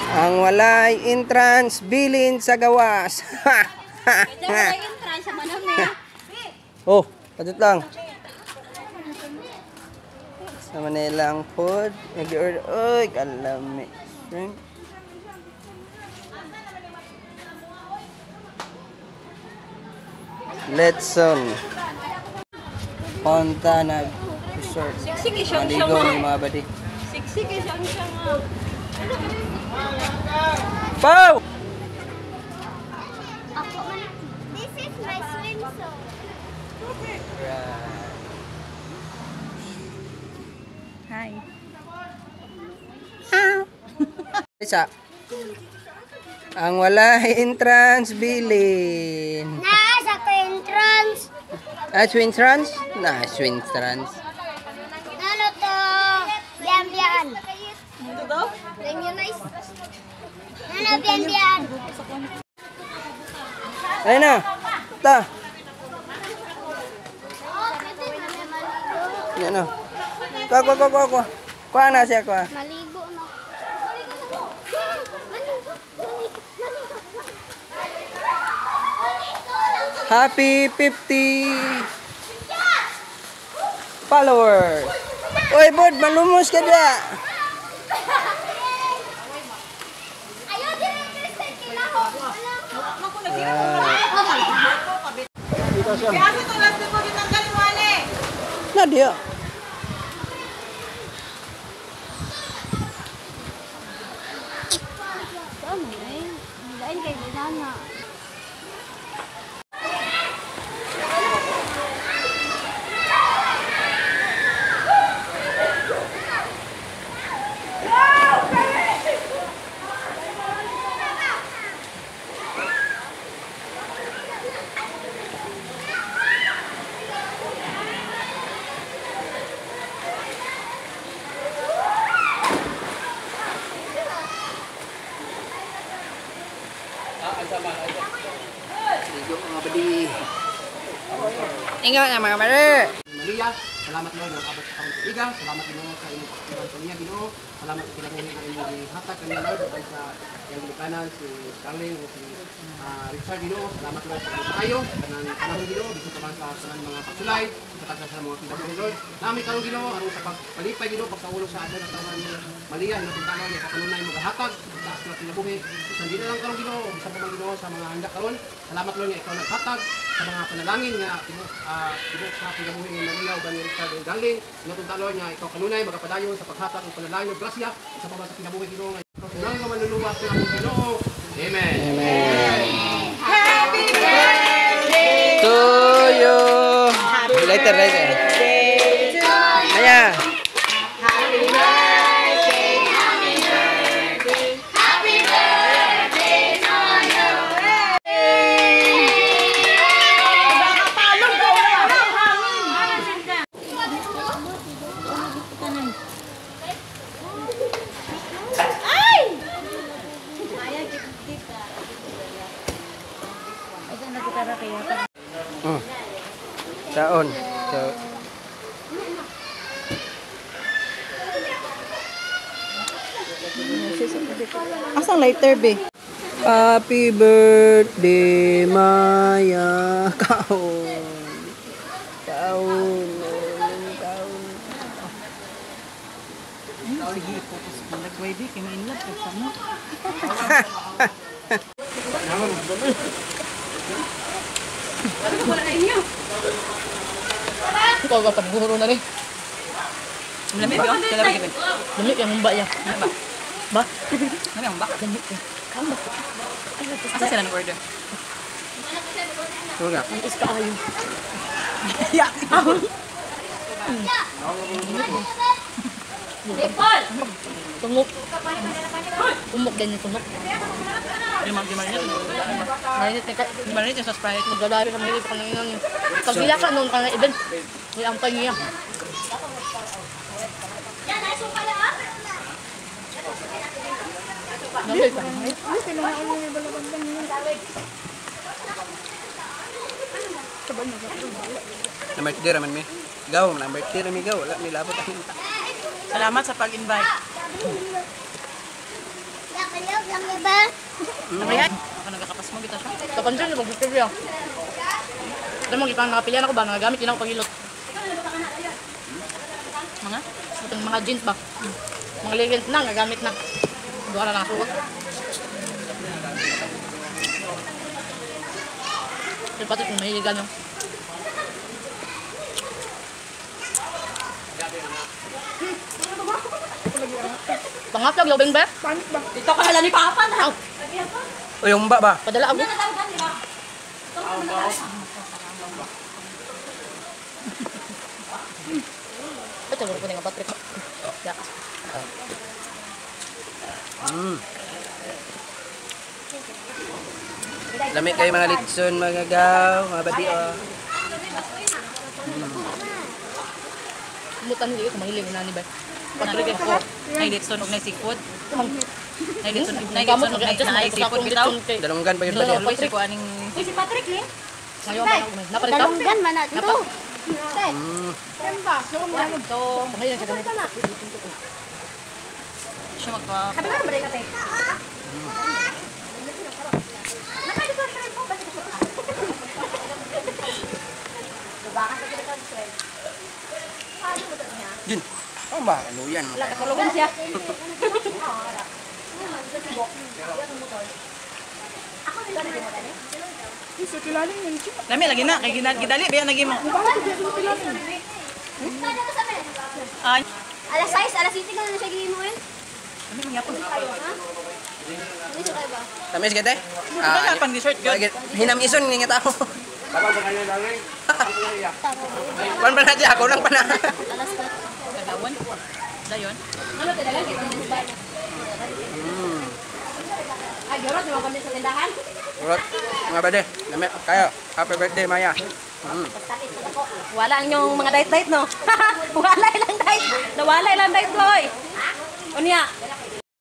Ang walay entrance bilin sa gawas. Walay entrance sa manami. Oh, padut lang. Sa Manila ang food. Nag-order. Uy, kalami. Shrimp. Letson. Fontana Resort. Siksik siyang Maligo ni mga badi. Siksik siyang siyang. Pau! This is my swimsuit. Hi. Isa. Ang walay entrance bilin. Nasa ko entrance. Ah, swing trans? Na, swing trans. Ano to? Bian bian. Nice. Ano bian bian? Ayun na. Ta. Yan na. Kuha, kuha, kuha, kuha. Kuha na siya, kuha. Maligo na. Maligo, maligo, maligo. Happy 50 followers. Oy, Bod, malumos ka da. Ayaw, dire-dire kila ko. Na diya. Lain kay Dana. Ligo mga badi. Ingat na mga badi. Maria, salamat Lord ng abot sa kamong tuiga, salamat Ginoo sa imong pagtuban sa niya Ginoo, salamat sa kinabuhi nga imong gihatag kaniya Lord ubay sa iyang ginikanan si Darling o si Richard Ginoo, salamat Lord sa imong kaayo, tanan panahon Ginoo, bisan pa man sa tanan mga pagsulay, sa tanan sa mga kinabuhi Lord. Nami karon Ginoo aron sa pagpalipay Ginoo pagsaulog sa adlaw ng taon ni Maria, hinatong tanan nga kanunay magahatag sa taas nga kinabuhi. Bisan di na lang karon Ginoo, bisan pa man Ginoo sa mga handa karon. Salamat Lord nga ikaw naghatag sa mga panalangin nga tibuok sa kinabuhi ni Maria ug ni Richard ug Darling. Hinatong tanan nga ikaw kanunay magapadayon sa paghatag og panalangin ug grasya sa pamamagitan sa kinabuhi Ginoo nga ikaw unang nga manluluwas nga among Ginoo. Amen. Amen. Happy birthday to you. Later, later. Aya. Taon. So, Asang lighter be? Happy birthday, Maya. Kaon. Kaon. Kaon. Sige, focus ko. Nagway di, kay main love ka mo. Ikaw ka pagbuhuro na rin. Lamig ba? Lamig ba? Lamig yung humba niya. Ba? Lamig ang ba? Lamig eh. Asa sila nag-order? Wala. Ang iska ayo. Tungok. Tumok ganyan tunok. Di Mainit na ka. marinate yung sa Sprite. Magdadari ka mahilig ka nang inon. Pagila ka noon ka na event. May ampay niya. Dali ka. Number 3 raman mi. Gaw, number 3 mi gaw. Wala mi labot ang Salamat sa pag-invite. Lang iba. Ayan. Ako nagkakapas mo bitaw siya. Kapansin na pag-interview. Alam mo, ipang nakapilihan ako ba? Nagagamit din ako pagilot. Mga? Itong mga jeans ba? Mga leggings na, gagamit na. Doon na nakasuot. Pero pati kung mahiligan yung Pangatlog, lobeng ba? Dito ka hala ni Papa na. Aw, Uy, yung ba ba? padala ako. Ito, wala ko na nga Patrick. Ya. Lami kayo mga litson, mga gaw, mga badi oh. Mutan hindi ko mahilig na ni ba. Patrick Patrick ko. Nay litson og nay seafood. Nay litson, nay Kamot litson og mag-adjust nay na seafood bitaw. Dalunggan pa yun badi. Always ko aning Uy, si Patrick eh. Ngayon pa napalit ka. Dalunggan man na dito. Ngayon siya ganito. siya magpa Yun. Oh ba, ano yan? Katulugan siya. Lami lagi na kay gidali ba lagi mo. Ay, Alas 6, alas 7 ka na siya gihimo eh. lami man gyapon. Ha? Hindi siya kayo ba? Tamis ka te? Wala pang dessert gyud. Hinamison nga tao. Tabang pa kayo darling. Tabang pa kayo. Pan pa natin ako lang pa na. Alas 4. Kadawon. Dayon. Ay, yorot, naman kami sa tindahan. Rot, mga bade, lami kayo. Happy birthday Maya. Wala ang inyong mga diet-diet, no? Wala ilang diet. Nawala ilang diet, boy. Unya,